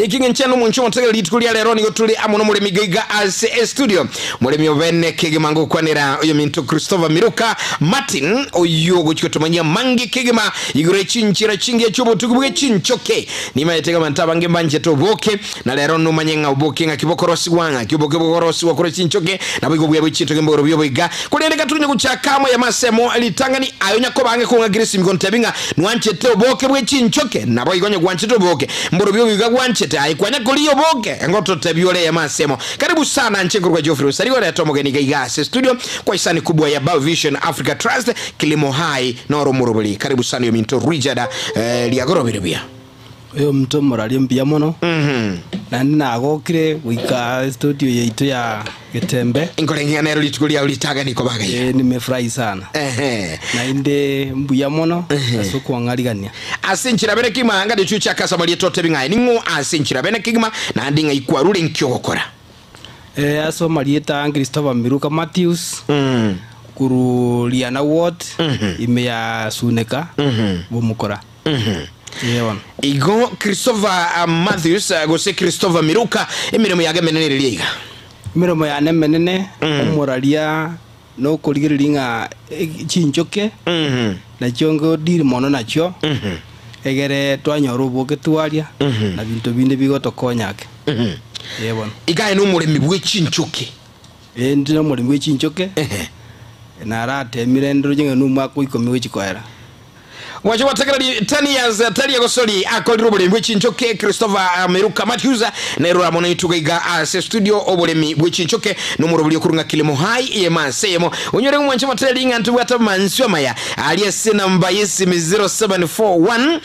Ekeng'encho nomonche omotegereri rituko ria rero nigo tore amo nomoremi gaiga ase estudio moremi obene kegima ngokwanera oyominto Christopher Miruka Martin oyio ogochia gotomanyia mange kegima igoro echinchera chingiya chiobotugi bwe chinchoke nimaete ng'a abanto abange mbanchete oboke na rero nomanye ng'a oboke ng'aki bokorosigwa ng'aki oboke bokorosigwa korwa chinchoke naboigo obuya bwe chintoke mboro bioboiga korende gatonya gochaka amo yamasemo ritang'ani aye onyakoba ang'e kong'akera esimi gontebi ng'a Nwanchete oboke bwe chinchoke? Naboigo onye gwanchete oboke, mborobio oboiga gwanchete, aye kwanya koria oboke, ngototebia ore eyemo ase emo. Karibu sana nche nkorwa Geoffrey Osarigo orete omogeni iga iga ase studio kwa isani kubwa ya Biovision Africa Trust, Kilimo Hai noro omorobori. Karibu sana oyominto Richard eh, riagorobire buya. Oyominto omoraria mbuya mono, naende nagokire goika estudio yaito ya Getembe. Nkorenge ng'a nero rituko riao ritang'ani koba agaiga. Ee, nimefurahi sana. Ehe. Naende mbuya mono ase okwang'arigania. Ase enchera bene kegima ng'a richuo chiaka ase amarieta otebi ng'a aye ning'o ase enchera bene kegima, naende ng'ai kwarure nki ogokora. Ee, ase amarieta a Christopher Miruka Matthews, korwa Riana Ward, ime ya Suneka, Bomokora. Ee bono. Igo Christopher Matthews gose Christopher Miruka emeremo yage emenene ereria iga. Emeremo yane emenene, omoraria nokorigereria ng'a chinchoke nachio ngodiri mono nachio, egere twanyora oboke twaria, na binto binde bigotokonya ake. Ee bono. Iga aye nomoremi bwe chinchoke. Ee, inde nomoremi bwe chinchoke, naratemire ndoroche ng'a nomwaka o ikomi gochia koera. Gwacha gwategereri 10 years tari egosori akorire oboremi bwe chinchoke Christopher Meruka Matthews nero amo naintwe gaiga ase studio oboremi bwe chinchoke nomorobori okorwa ng'a Kilimo High eyemo ase eyemo onyore ng'umwanche motereri ng'a ntobwate amansio amaya aria ase enamba yesimi 0741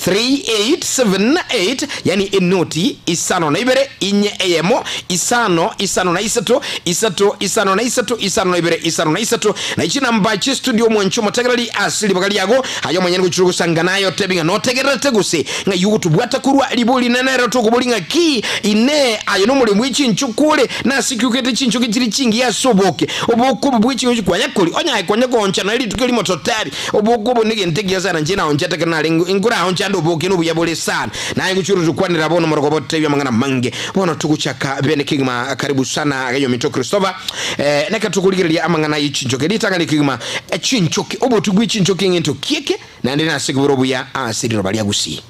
583878 yani enoti isano na ibere inye eyemo isano isano na isato isato isano na isato isano na ibere isano na isato na chinamba chie studio omwanchi omotegereri ase ribaga riago aye omonyene gochire gosanga naye otebi ng'a notegererete gose ng'ai ogotobwata korwa ribori rinene ero tokobori ng'a ki inee aye nomoremi bwe chinchoki ore nase ki okete chinchoki chire chingiya ase oboke oboke obo bwe chinchoki kwanya kori onye aye kwanya gooncha naye rituko erimo totebi Oboke obo negento ekiya sana, inche naonchete ekero narenge nkoraonche ande oboke nobuya bore sana. Naye ngochia orotokwanera bono omoroko botebia amang'ana amange. Bono togochaka bene kegima karibu sana iga yominto Christopher. Eh, neka tokorigereria amang'ana ye chinchoke ritang'ani kegima eh, chinchoke obotu bwe chinchoke ng'ento kieke naende nase ki bore obuya ase riroba ria Gusii.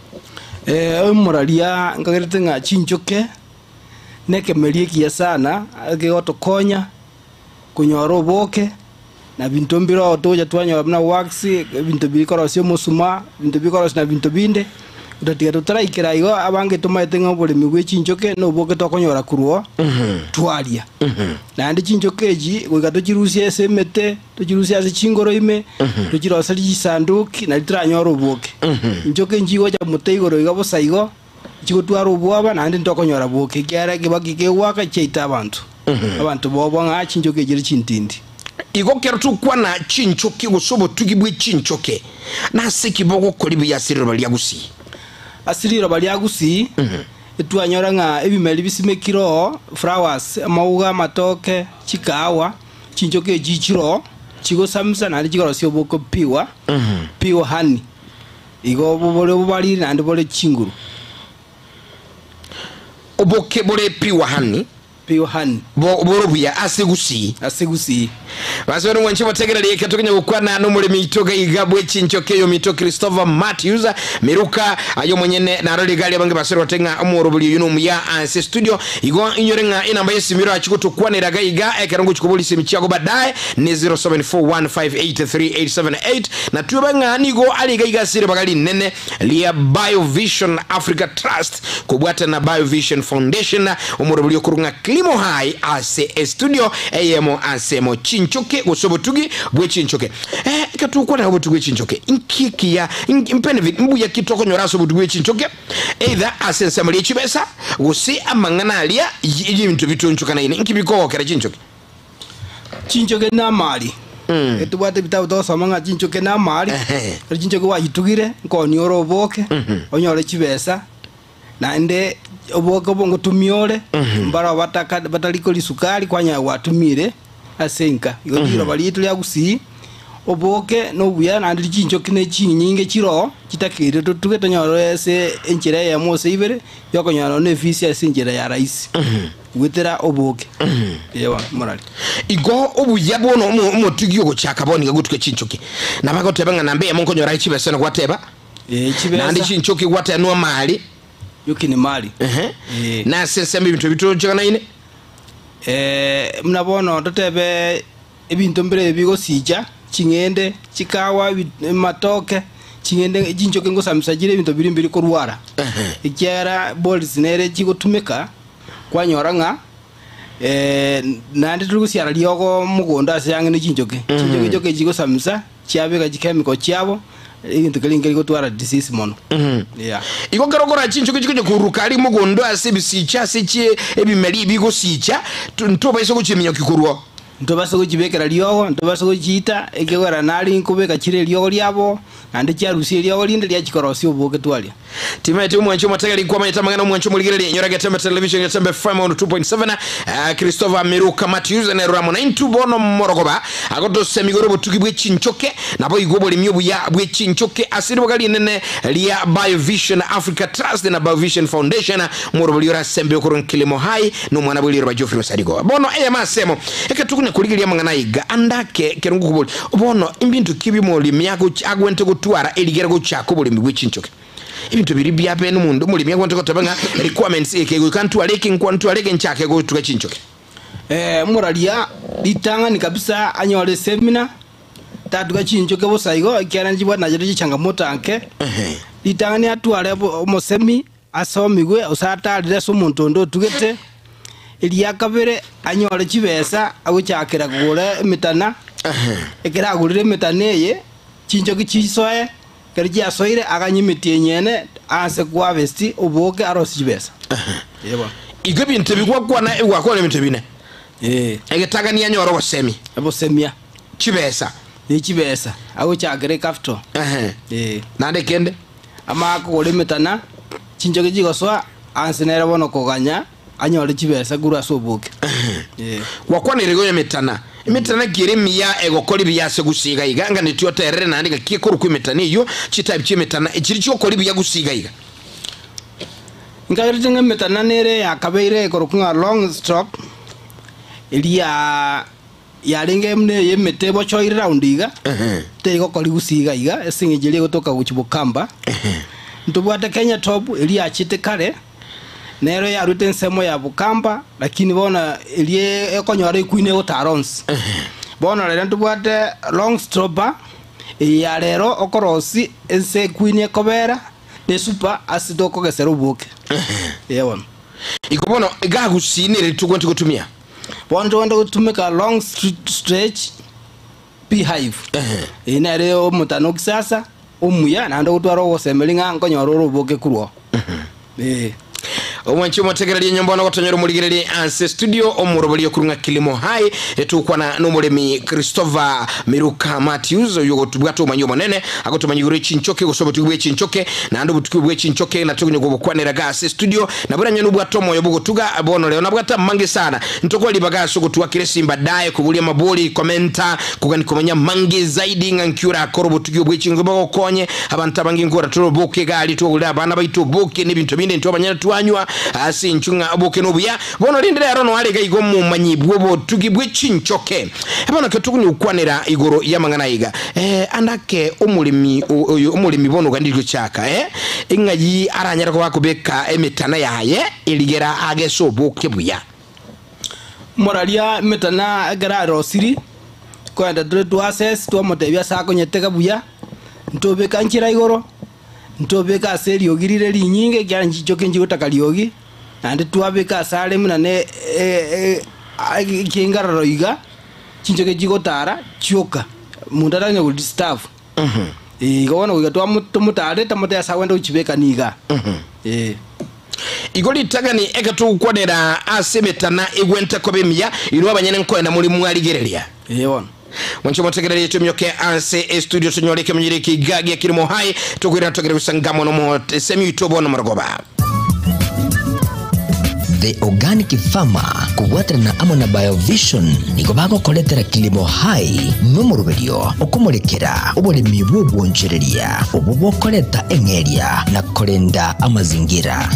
Eh, omoraria nkagerete ng'a chinchoke nekemeria ekiya sana kegotokonya konyora oboke, na binto mbire oo togocha twanyora buna wax, ebinto bikorosia omosuma, ebinto bikorosia na binto binde, gotatiga totaraikera igo abange tomaete ng'a oboremi bwe chinchoke na oboke tokonyora korwa oo, twaria. Naende chinchoke echi goika tochirusie ase emete, tochirusie ase chingoro ime, tochiroserie chisanduki nari toranyore oboke. Inchoke nchigocha mote igoro iga bosa igo. Chigotwara obwoba, naende ntokonyora boke, ekiagera ekebaki kegoaka chiaita abanto. Abanto bobo ng'a chinchoki echire chintindi. Igo kero tokwana chinchoki gose obotugi bwe chinchoki, nase ki bogokori buya ase riroba ria Gusii? Ase riroba ria Gusii, etwanyora ng'a ebimeri bisimekire oo, flowers, amauga, amatoke, chikahawa, chinchoki echi chire oo, chigosamisa naende chikorosia oboke pure, pure honey. Igo obo bore obobariri naende bore chinguru. Oboke bore pure honey. Pure honey. Bo bore obuya ase gusii. Ase gusii. Basi bono mwanche motegereri eke tokonya gokwana nomoremi oito iga iga bwe chinchoki oyominto Christopher Matthews Miruka aye omonyene narore iga aria abange basore gote ng'a omorobori oyo nomuya ase studio igo inyore ng'a enamba yesimi orachi gotokwanera iga iga ekero ngochi koboria chisemi chiago baadaye ne 0741583878 Na twebe ng'a nigo are iga iga ase ribaga rinene ria Biovision Africa Trust kobwatana na Biovision Foundation, omoroberi okorwa ng'a Kilimo High ase estudio eyemo asemo chinchoke gose obotugi bwe chinchoke. Eh, ekero togokwanera obotugi bwe chinchoke, inki ekiya, benefit mbuya ki tokonyora ase obotugi bwe chinchoke, either ase ensemo ria chibesa gose amang'ana aria y'ebinto bitonchokanaine, inki bikogokera chinchoke? Chinchoke namari, etobwate ebitabu togosoma ng'a chinchoke namari, ekero chinchoke gwachitugire, nkooni ore oboke, onyore chibesa, naende oboke obo ngotumia ore, mbarabwo bataka batari koria sukari kwanyora gwatumire ase enka. Igo riroba riaito ria gusii, Oboke nobuya naende chinchoki ne chinyinge chiroo chitakeire totuge tonyore ase enchera eyemo gose ibere yokonyora nonya efisi ase enchera ya rahisi goetera oboke. Eeh bono morari. Igo obuya bono omo omotugi ogochaka bono iga gotuga chinchoki nabo agoteba ng'a namba eyemo nkonyora aye chibesa na gwateba Ee naende chibesa chinchoki gwateba nwamari yoki ni mali. ehe Ee. nase ensemo ebinto ebi tocheganaine. Buna bono totebe Ebinto mbire bigosicha, ching'ende, chikawa, amatoke, ching'ende chinchoki ngosamisa chire ebinto biria mbiri korwara. Ekiagera boris nere chigotumeka, kwanyora ng'a naende tori gosiara riogo mogondo ase ang'e ne chinchoki. Chinchoki chinchoki chigosamisa, chiabeka chichemical chiabo, egento keria nkeri gotwara disease mono. Yeah. Igo ekero okora chinchoki chigocha koruruka aria mogondo ase ebisicha ase chie ebimeri bigosicha, ntobaisa gochiminyokia korwa oo. Ntobase gochibekera riogo, ntobase gochiita, ekiagera nari nkobeka chire eriogo riabo, naende chiarusia eriogo rinde riachia korosia oboke twaria. Timaeti omwanchi omotegereri nkwamanyete amang'ana omwanchi omorigereria inyora Getembe Television Getembe FM 102.7 eh, Christopher Miruka Matthews nerora amo naintwe bono morogoba agotosemi igoro obotugi bwe chinchoke naboigo oboremi obuya bwe chinchoke ase riboga rinene ria Biovision Africa Trust na Biovision Foundation Omorobori ore ase embe okorwa Kilimo High nomwana bwe riroba Geoffrey Osarigo. Bono eyemo ase emo, ekero tokonya korigereria amang'ana aiga, ande ake ekero ngokoboria, bono imbinto ki ebi'omoremi agochi agwenerete gotwara erigere gochaka oboremi bwe chinchoki? Ebinto biria bia bene omonto omoremi agwenerete goteba ng'a requirements eke goika ntware eke nkwa ntware eke nchake gotuga chinchoki. Omoraria ritang'ani kabisa anyore esemina, tatuga chinchoki bosa igo, ekiagera nchibwate nachirochio chichangamoto ake. Ritang'ani atware omosemi Asomigwe gose atarire ase omonto onde otugete, eria kabere anyore chibesa agochakera kogora emetana, ekero agorire emetana eye, chinchoki chisoe, ekero chiasoire aganye emetienyi ene ase koharvest oboke arosie chibesa. Ee bono. Igo ebinto ebi gwakwana egwakwana ebinto bine. Ee. Egetagani anyore ogosemia. Obosemia. Chibesa. Ne chibesa agochakera ecapital. Ee. Naende ekende. Amanye kogora emetana, chinchoki chigosoa anse nere bono koganya anyore chibesa korwa ase oboke. Ee. Gwakwanire igo y'emetana. Emetana ki ere emiya egokora ebiya ase gusii iga iga? Nganeti oterere naende ng'aki ekorokwa emetana eyio, chitype chi'emetana echiri chiokora ebiya gusii iga iga. Nkagerete ng'a emetana nere yakabeire ekorokwa ng'a long stroke, eria Yarenge buna ey'emete ebochoire round iga, terigokori gusii iga iga, ase eng'encho eria egotoka gochia bokamba. Ntobwate Kenya Top eria yachete kare, nero yarwete ensemo ya bokamba, lakini bono eria ekonyora equeen egotara onsi. Bono rero ntobwate long stropper, eye ya rero okorosia ense equeen ekobera, ne super ase tokogesera oboke. Eeh bono. Igo bono iga gusii nere togwenerete gotumia. Bono togende gotumeka long stretch beehive. Eye nere omotano o kisasa omuya naende ogotwara ogosemeria ng'a nkonyora ore oboke korwa oo. Ee. Omwanchi omotegereria enyomba bono gotonyora omorigereria ase studio omoroberio okorwa ng'a Kilimo High etokwana nomoremi Christopher Miruka Matthews oyo ogotubwata omomanyi omonene agotomanya igoro y'echinchoke gose obotugi bw'echinchoke naende obotuki bw'echinchoke natokonya kobokwanera iga ase studio Nabo ranywe nobwate omoyo bw'ogotuga, bono rero nabwate amange sana. Ntokore ribaga ase ogotuga kera esimba dae, koboria amabori, komenta, kogani komanya amange zaidi ng'a nki orakore obotugi obwe chingo bogokonye. Abanto abange nkogora tore oboke iga aria twagorera abana baito oboke na ebinto binde intwe abanyene twanywa ase inchwe ng'a oboke nobuya. Bono rende rero noare iga igo omomanyi bw'obotugi bwe chinchoke. Bono ekero tokonya gokwanera igoro y'amang'ana aiga, eh, ande ake omoremi oyo omoremi bono oganiririe gochaka, eh, ing'ai aranyare koba akobeka emetana yaye erigera agese oboke buya. Moraria emetana ekero arosiri, kogenda tore twa assess twamotebia ase akonyetega buya, ntobeka nchera igoro, ntobeka ase eriogi rire rinyinge ekiagera chinchoki nchigotaka riogi, naende twabeka ase are buna ne ekiengarero iga, chinchoki chigotara chioka, monto atanyare go disturb. Ee, igo bono goika twamo tomotare tomotebie ase agwente gochibeka niga. Ee. Igo ritang'ani ekero togokwanera ase emetana egwente koba emiya, inwe abanyene nkoenda more mwarigereria. Ee bono. Mwanche motegererie tomioke ase estudio tonyore ekemenyero eke iga gia Kilimo High tokoirana togere gosanga mono mosemi oito bono morogoba. The Organic Farmer kobwaterana amo na Biovision nigo bagokoretera Kilimo Hai nomoroberio okomorekera oboremi bw'obwonchoreria obwo bokoreta eng'eria na korenda amazingira.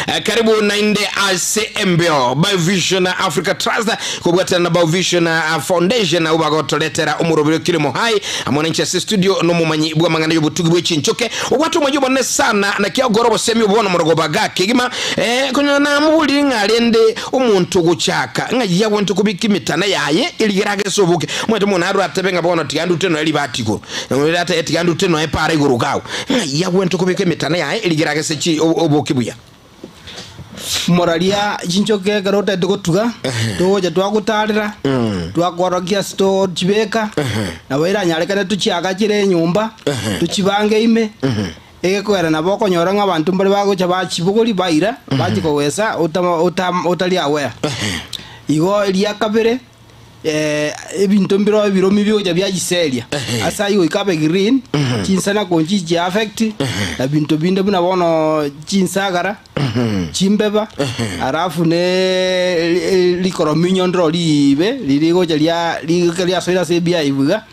Eh, karibu nainde ase embeo Biovision Africa Trust kobwatana na Biovision eh, Foundation abo bagotoretera omorobero kirimo hai amo nanche ase studio nomomanyi bw'amang'ana y'obotugi bwe chinchoke obwate omoyio obonene sana naki agokora obosemi obo bono morogoba gakegima eh, konya namobori ng'a rende omonto ogochaka ng'ai agwenerete kobeka emetana yaye erigere agese oboke omanyete omonto narure atebe ng'a bono tiga ndute noe ribati igoro Onde atebe tiga ndute noe epaara igoro iga agwo ng'ai agwenerete kobeka emetana yaye erigere agese chi oboke buya. Moraria chinchoke ekero otagete gotuga, togocha twagotarera, twakworokia ase tochibeka, nabo eranyarekane tochiagachere enyomba, tochibange ime, egekogera nabo okonyora ng'a abanto mbare bagocha bachibogoria baira, bachia kogesa otama otam otari aware. Igo eria kabere, ebinto mbireo ebiromi bigocha biachiseria, ase ayio goika abe green, chinsana konchi chiaffect, na binto binde buna bono chinsagara, chimbeba, alafu ne rikorominyo ndiro riibe riria rigocha ria rigoika riasoire ase ebiayi iga,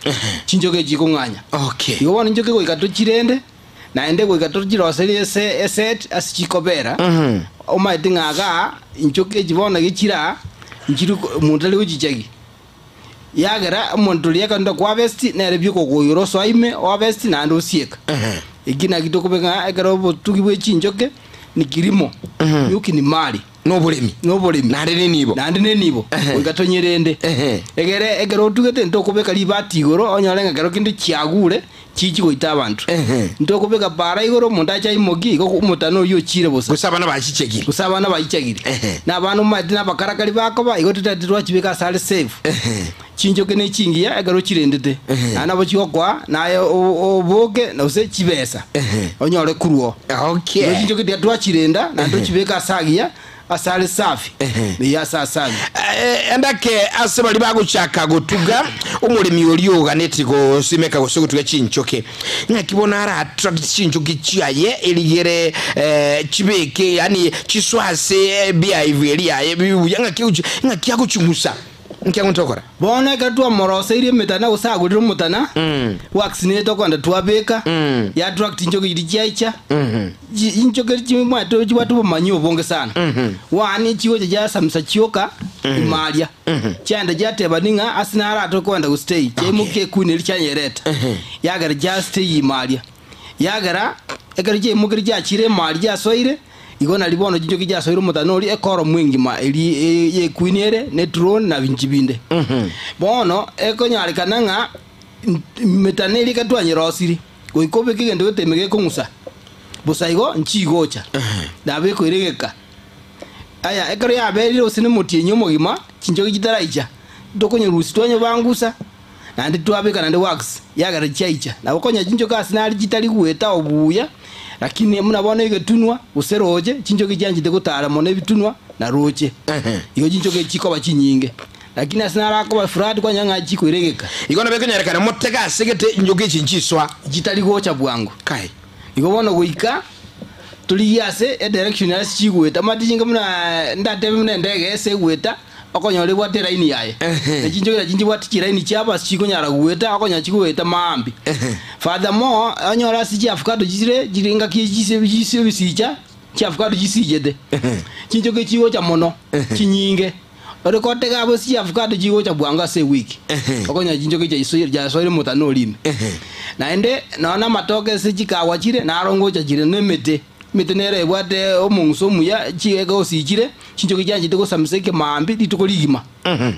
chinchoke chikong'anya. Okay. Igo bono inchoke goika tochirende, naende goika tochiroserie ese eset ase chikobera, omanyete ng'a igaa inchoke echi bono iga chire aa, nchiri omonto tari gochichegi. Yagera omonto oria ekero onde koharvest nere bi okogoiyora osoa ime oharvest naende osieka. Eki naki tokobeka ng'a ekero obotugi bwe chinchoke ni kilimo, nyuki ni mali. Noboremi. Noboremi. Naende nenibo. Naende nenibo. Goika tonyerende. Egere ekero otugete ntokobeka ribati igoro onyore ng'a ekero kende chiagure chichi goita abanto. Ntokobeka para igoro omonto ache aimokie igo omotano oyio ochire bosa. Gose abana bachichegire. Gose abana bachichegire. Na abana omanyete nabakarakari bakoba igo totagete twachibeka ase are safe. Chinchoke ne chingiya ekero ochirendete, naende nabo chigokoa naye oboke gose chibesa onyore korwa oo. Okay. Igo chinchoke tiga twachirenda naende tochibeke ase agiya, ase are safi, na ase asafi. Endake ase baria bagochaka gotuga, omoremi oria oganetie gosimeka gose gotuga chinchoke, ng'aki bono ara attract chinchoke chiaye erigere chibeke yaani chisoe ase ebiaibu eria yaye buya, ng'aki agochi ng'aki agoching'usa? Nki agocha gokora? Bono ekero twamoroseirie emetana gose agorire omotana, wax nere tokogenda twabeka, ya attract chinchoki chiria chiaicha, chi chinchoki chimwate chibwate obomanyi obonge sana. One chigocha chiasamisa chioka ime aria, chiaenda chiatebani ng'a ase naro aa tokogenda gostay, chiaimokia equeen eria chianyereta, yagera chiastay ime aria. Yagera ekero chiaimokirie chiachire ime aria chiasoire, Igo nario bono chinchoki chiasoire omotana oria ekoromu engima eria y'equeen ere, ne drone, na binchi binde. Bono ekonyarekana ng'a emetana eria ekero twanyerosirie, goika obeke egento geteme gekong'usa, bosa igo nchigocha, nabo ekoira egeka. Aya, ekero yaberire gose na omotienyi omogima, chinchoki chitaraicha, tokonyerusia twanyebangusa, naende twabeka naende wax, yagera chiaicha. Nabo konya chinchoki ase nare chitari goeta obuya, lakini buna bono egetunwa, gose roche, chinchoki chianchete gotara mono ebitunwa na roche. Igo chinchoki echi chikoba chinyinge. Lakini ase naro akoba flat kwanyora ng'a chikoira egeka. Igo nabo ekonyarekana motege ase egete chinchoki echi nchiswa. Chitari gocha bwango. Kai. Igo bono goika torigie ase edirection ase chigoeta. Omanyete chinga buna ndatebe buna endege ase egoeta, okonyora ebwate elaini yaye. Na chinchoki nachio nchibwate chilaini chiabo ase chikonyara goeta, okonyora chigoeta maambia. Furthermore, onyore ase chiafukado chire, chire engaki chise chise ebisicha, chiafukado chisichete, chinchoki chigocha mono, chinyinge. Ore kotega abwo ase chiafukado chigocha bwango ase ewiki, okonyora chinchoki chiaisoire chiasoire omotana oria ime. Naende, nonya na amatoke ase chikawa chire, naro ngocha chire na emete. Emete nere ebwate omong'uso omuya, chiege osichire, chinchoki chianchete gosamisa ekemaambia rituko rigima,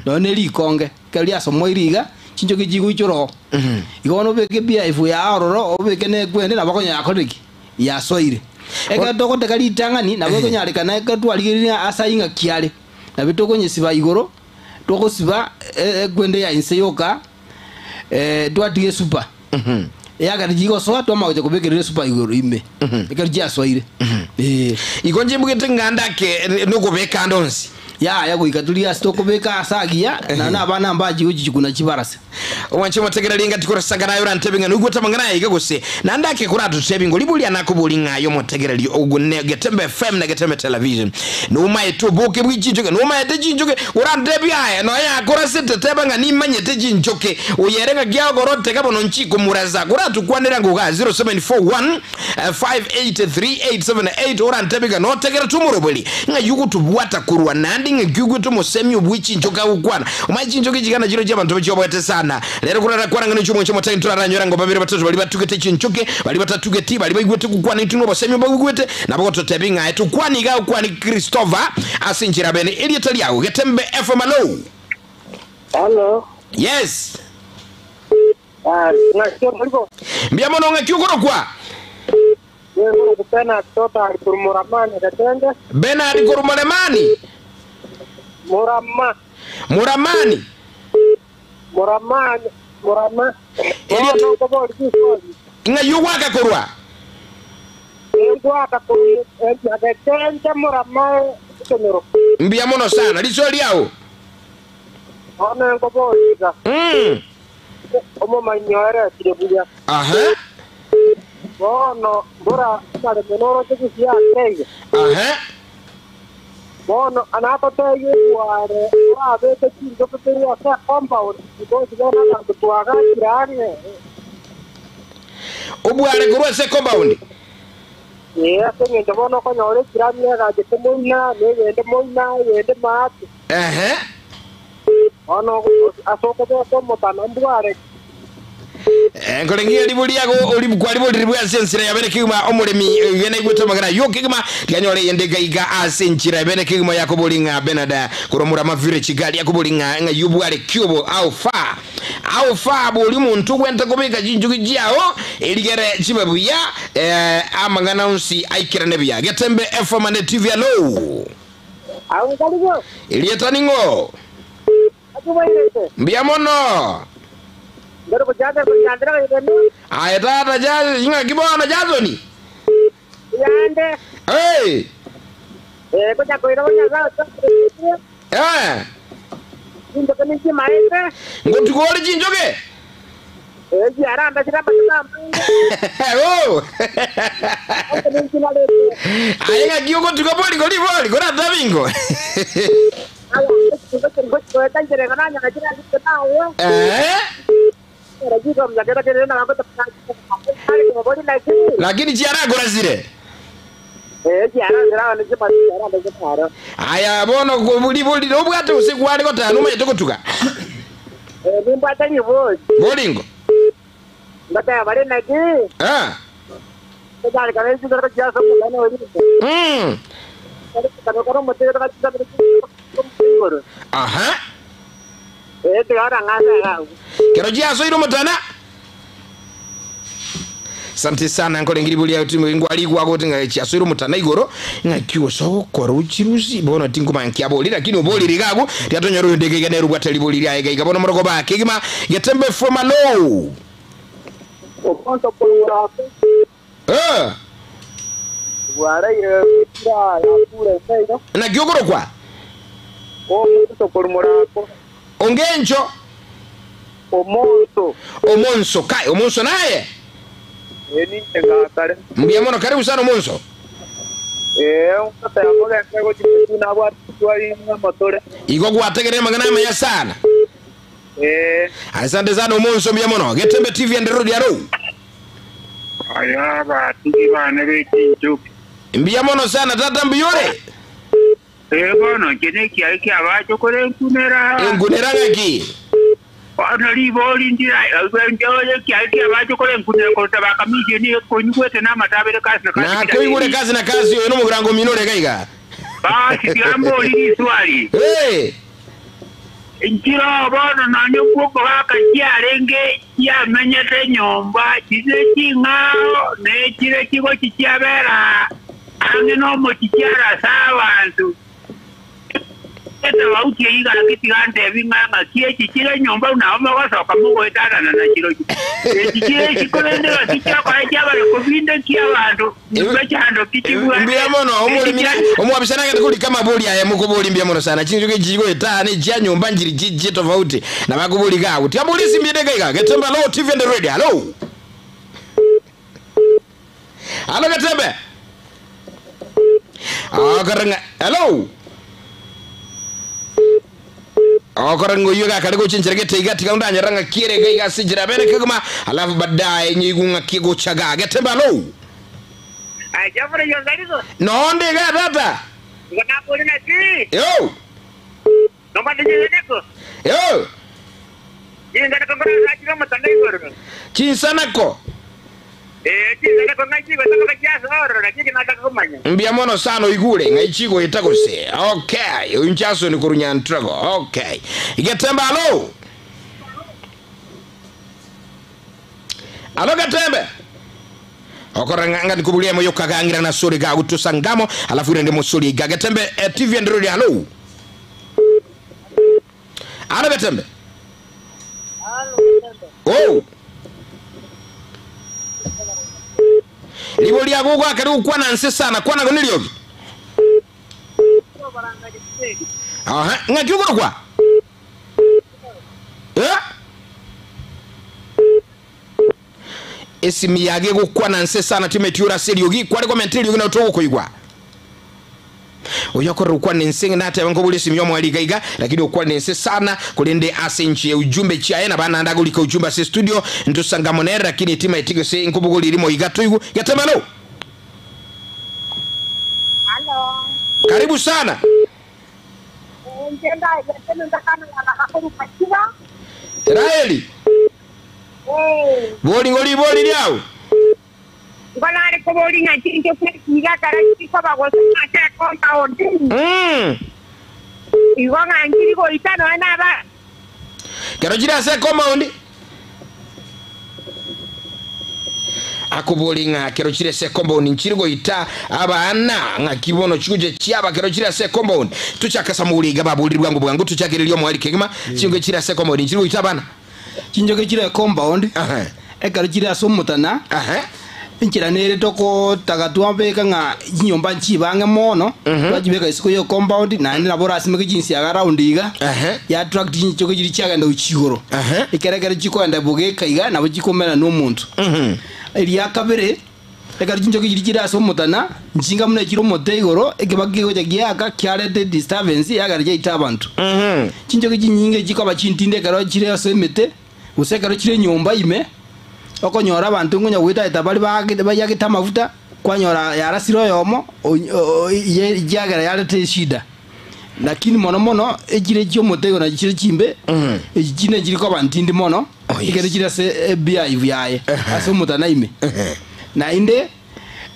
nonya ne rikonge, ekero riasomoire iga, chinchoki chigoichora oo. Igo bono obeke ebiaifu yao ororo, obeke na ekwende nabo okonyora yakorire ki? Yasoire. Ekero togoteka ritang'ani, nabo ekonyarekana ekero twarigereire ng'a ase ayio ng'aki are, nabo tokonyesiba igoro, togosiba ekwende ya inse yoka, twatiga esupa. Eakare chigosoa twamanya gocha kobekerera esupa igoro ime ekero chiasoire. Ee. Igo inche mbugete ng'a ndake nokobeka ande onsi. Yaya goika torie ase tokobeka aase agiya, na nabana mbachie gochichukuna chibarasa. Omwanche omotegereri ng'a tikorasanga naye orantebie ng'a noigwete amang'ana aya iga gose naende ake koratotebie ng'a riboria nakoborie ng'a aye omotegereri ogo ne Getembe FM na Getembe Television nomaete oboke bwe chinchoke nomaete chinchoke orantebie aye nonya yakorasete teba ng'a nimanyete chinchoke oyo ere ng'aki agokora otega bono nchikomorasa koratokwanere ango igaa 0741 583878 orantebie ng'a notegerete omoroberi ng'ai ogotobwata korwa naende ng'aki ogwete omosemi obwe chinchoki agokwana. Omanye chinchoki chigana chiro chi'abanto bachioboete sana. Rero korarakwana ng'a ninche omwanche omotang'ani toraranyore ango babere batato baria batugete chinchoki, baria batatugeti, baria baigwete gokwana intwe nobosemi baigwete, nabo gototebia ng'a aye tokwane iga agokwane Christopher ase enchera bene erieta riago Getembe FM Allo. Hallo. Yes. Ah, ng'aki omoribo? Mbuya mono ng'aki okorokwa? Nigo Bernard Totari korwa Murama Nyagatenge. Bernard korwa Muremani? Murama. Muramani? Murama, Murama. Erio- Bono nkobori riswali. Ng'ai ogwaka korwa? Engwaka korwa Nyagatenge Murama ekenyoro. Mbuya mono sana. Riswali riao? Bono nkobori iga. Omomanyi oeretire buya. Aha. Bono mbora amaremo noroche gusii ake iga. Aha. Bono anatotebie ebware orabeke chinchoke korwa ase ecompound because bono abanto twagachire ang'e. Obware korwa ase ecompound. Ee, ase eng'encho bono okonyora ekirami egachete moina, na eyende moina, eyende maate. Ehe. Bono ase okobeka omotana mbware. Eh, nkorengia ribu riago ori- kwariborire bwe ase ensira ya bene kegima omoremi oyo naigwete amagena ayio kegima tianyore eyende gaiga ase enchera ya bene kegima yakobori ng'a Benard korwa Murama village gari yakobori ng'a ng'a yobware kiobo how far how far bori omonto ogwente kobeka chinchoki chiao erigere chibe buya eh, amang'ana onsi aikerane buya Getembe FM and TV hello Agwo karibu. Erieta ning'o? Atubairete. Mbuya mono. Ngere gochaka konyandera gaiga Aye tata ja ing'aki bono Jasoni? Yande. Hey. Eh, gocha koira gonya za. Eh. Chinchoke ninchimaete. Ngotuko ore chinchoke? Eh, chiaranda chiramba chirambe. Oh. Ante ninchinarete. Aye ng'aki ogotuko boringo ribori koratabingo. Aya, ngochikoeta ncherega nanyanga chirandike naye. Eh? Rajiko mnyakera kere na ngota bori naki. Lakini chiarakorasire. Eh, chiaranda ni chimari chiaranda chimaro. Aya bono ribori obwate gose kware gotana omanyete gotuga. Eh, nimbwate ribori. Boringo. Ngata bari naki. Eh. Kajari kana chikara chiasa mwana ori. Karo mote karo chikara chikoro. Aha. Eh, tigara ng'asa ga. Kero chiasoire omotana. Asante sana nkorengiri buri yauti ngwari gwa ng'a chiasoire omotana igoro ng'aki osogokora ochirusi bono tinkomanya nkiabori lakini oborire iga abwo riatonyora oyo ndege iga nere obwate ribori riaye iga iga bono moroko bake egima getembe from alo Okonto kurura. Eh. Gwaraire kira ya kura ikaira. Naki okorokwa? Omonto korumorako. Ongencho. Omonto. Omonso kai omonso naye? Eh, ninche ngakare. Mbuya mono karibu sana omonso. Eh, ngata ya moga ngo chikuna bwa twari ng'amotore. Igo gwategerera amang'ana amaya sana. Eh. Asante sana omonso mbuya mono. Getembe TV and Road Yaro. Aya batugi bana bechinchuki. Mbuya mono sana tata mbuyore. Eh bono nche nekiaye kiabacho kore enkunera. Enkunera ng'aki? Bono ribori ndira njoye kiaye kiabacho kore enkunera korota bakamisie nigo konyigwete n'amatabere kasi na kasi. Nakoigure kazi na kazi oyo nomogirango omino ore iga iga. Basi tiga mbori riswali. Hey. Nchiro bono nonye okwo okogaka chiarenge chiamenyete nyomba chise ching'ao nechire chigochi chiabera ang'e nomochi chiarasa abanto. Etobauti eyio gaki tiga ntebi ng'a ng'aki echi chire nyomba buna abo mogosoka mogoetanana na chirochio. Echi chire isiko rende gaki chiokora chiabare kobinde ki abanto mechando ki chibwate. Mbuya mono omoremi na omwabisa nagende korika amabori aya mokobori mbuya mono sana chinchoki echi chigoeta ne chia nyomba nchiri chichie tofauti na bakobori iga agwo tiga mbori esimbi ende iga iga Getembe hello TV and radio hello Hello Getembe Okoreng'a hello Okoreng'a oyio iga akare gocha enchera gete iga tiga ondanyerera ng'aki ere iga iga ase enchera bene kegima alafu baadaye nyigu ng'aki egocha iga Getembe hello Aye Geoffrey Yongarigo, Nonde iga tata igo nakore naki? Yo Nomanyete chinsanako? Yo Chinsanako nkorarachire omotanda igoro. Chinsanako Ee, chinsanako ng'ai chigoeta chiase ororo, nakio eke nataka komanya. Mbuya mono sana oigure ng'ai chigoeta gose. Okay, oyio Jason korwa Nyantrago. Okay. Getembe alo. Alo Getembe. Okorora ng'a ng'a nikoburia emo yokagang'ira na sori ga gutusa ngamo alafu irende mosori iga Getembe eh, TV and radio alo. Alo Getembe. Oh. Ribo riago ogwaka rigokwana nse sana kwana go neriogi. Aha, ng'aki okorokwa? Eh? Esimi yage egokwana nse sana timeti ore ase eriogi kware komenta eriogi nabo togokoigwa. Oyo okorora gokwana ense ng'a nateba nkobore esimi y'omoerio iga iga, lakini okwana ense sana, korende ase enchera ya ujumbe chiaye nabo naende agorika ujumbe ase estudio, ntosanga amo nere, lakini timaeti gose nkobogoria erimo iga toigwe. Getema hello. Halo. Karibu sana. Inche ndaegete nindakana korwa Machiba. Raeli, bori ng'o ribori riao? Igo nare koboria ng'a chinchoki echi iga ekero chikoba gose ase ecompound, igo ng'a nchiri goita nonya naba. Kero chire ase ecompound, akoboria ng'a kero chire ase ecompound nchiri goita abana, ng'aki bono chigocha chiaba kero chire ase ecompound. Tochake ase amagoro iga baborire bwango bwango, tochakererie omoerio kegima, chinchoki chire ase ecompound nchiri goita abana. Chinchoki chire ecompound, ekero chire ase omotana, enchera nere togotaga twabeka ng'a chinyomba nchibe ang'e mono, twachibeka isiko ye compound, naende nabo orasimeke chinsiaga round iga, ya attract chinchoki chiria chiagenda gochia igoro. Ekero ekero chikoenda bogeka iga, nabo chikomena na omonto. Eria kabere, Ekero chinchoki chiria chire ase omotana, nchinga buna echire omote igoro, ekebaki kegocha giaka kiareta edisturbance yagera chiaita abanto. Chinchoki chinyinge chikoba chintindi ekero chire ase emete, gose ekero chire nyomba ime, okonyora abanto nkonya goetaeta bare baagete bayagete amafuta, kwanyora yarasire oyomo yagera yareta eshida. Lakini mono mono echire chi'omote igoro nachio chire chimbe, echi chinde nchiri koba ntindi mono, Oh, yes. ekero chire ase ebiaibu yaye, ase omotana ime. Naende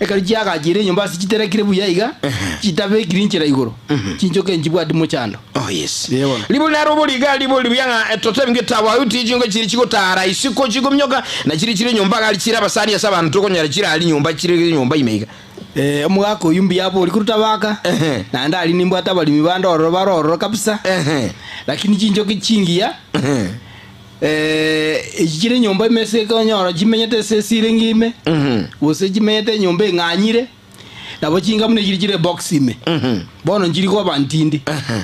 ekero chiagachire enyomba ase chiterekire buya iga, chitabekiri inchera igoro, chinchoke nchibwati mochando. Oh yes. Ee bono. Ribori naro oboriga ribori buya ng'a totebi ng'a etawauti chingo chiri chigotara isiko chikomioka na chiri chire nyomba gari chire abasani ase abanto okonyora chire aria nyomba chire nyomba ime iga. Eh, omogaka oyio mbuya abori korwa tabaka, Ehe. naende aria nimbwate abaremi bande ororo bare ororo kabisa, Ehe. lakini chinchoki chingiya, Ehe. eh, echi chire nyomba ime ase ekonyora chimenyete ase esiringi ime, gose chimenyete enyomba eng'anyire, nabo chinga buna echiri chire ebox ime. Bono nchiri koba ntindi.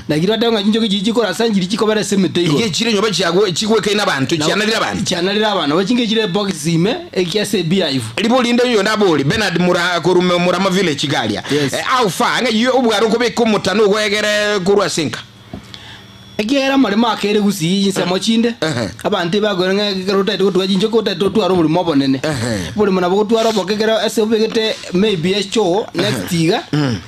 Lakini bateba ng'a chinchoki chiria chikorasa nchiria chikobera ase emete igoro. Iga echire nyomba chiagwe chigwekaine abanto, chianarire abanto. Chianarire abanto. Nabo chinga echire ebox ime, eki ase ebeehive. Ribo rinde oyo nabori Bernard Mura korwa Murama village iga aria. Yes. Eh, how far ng'ai obware okobeka omotano ogoegere korwa ase enka? Ekiagera amaremo akeire gusii chinsemo chinde, Ehe. abanto ebakoira ng'a ekero otagete gotuga chinchoki otagete otware oborimo obonene. Ehe. Oborimo nabo ogotwara oboke ekero ase obegete maybe echoo next iga,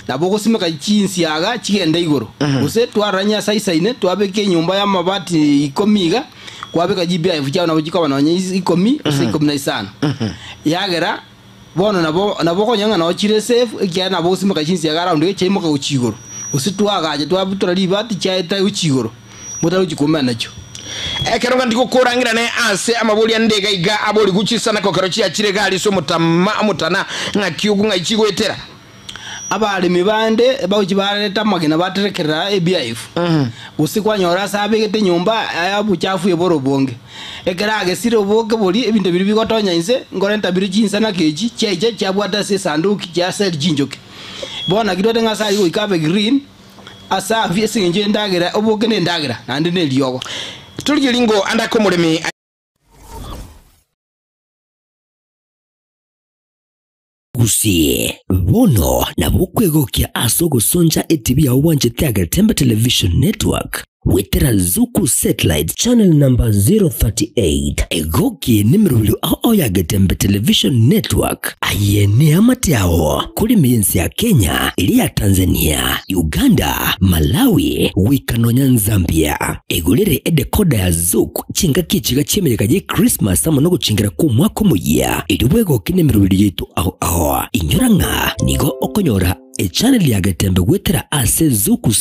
nabo ogosimeka chinsiaga chigende igoro. Gose twarora ase aisaine twabeka enyomba ya amabati ikomi iga, kwabeka chibiaefu chiao nabo chikoba nonye ikomi gose ikomi na isano. Yagera bono nabo nabo okonyora ng'a noo chire safe ekiagera nabo ogosimeka chinsiaga around iga chiaimoka gochia igoro. Gose twagacha twabutora ribati chiaeta gochia igoro, motari gochia koumera nachio. Ekero ng'a ndigokorang'erane ase amabori ande iga iga abori guchisana kokero chiachire egari ase omotama omotana ng'aki ogo ng'ai chigoetera. Abaremi bande bagochia bareta amagena baterekerera ebiaifu, gose kwanyora ase abegete enyomba aya obochafu ebore obonge. Ekero agesire oboke boria, ebinto biria bigotonya inse, nkorenta bire chinsanako echi chiaicha chiabwate ase esanduki chiaseri chinchoke. Bono naki twete ng'a ase ayio goika abe green, asafi ase eng'encho y'endagera, oboke nendagera, naende neriogo. Torigie ringo ande ake omoremi. Gusii, bono nabo okwegokia ase ogosoncha etibi yao bwanchete Agetembe Television Network goetera Zuku Satellite Channel number 038. Egokie nemerobio ao ao ya Getembe Television Network. Aye neamate ao korema ense ya Kenya, eria ya Tanzania, Uganda, Malawi, goika nonya Nzambia. Egorere edecoder ya Zuku chingaki echiga chi'emeyega ye Christmas amo nogochingera kw'omwaka omoyia, erio bwegoke nemeroberi yaito ao ao. Inyora ng'a nigo okonyora echannel ya Getembe goetera ase Zuku.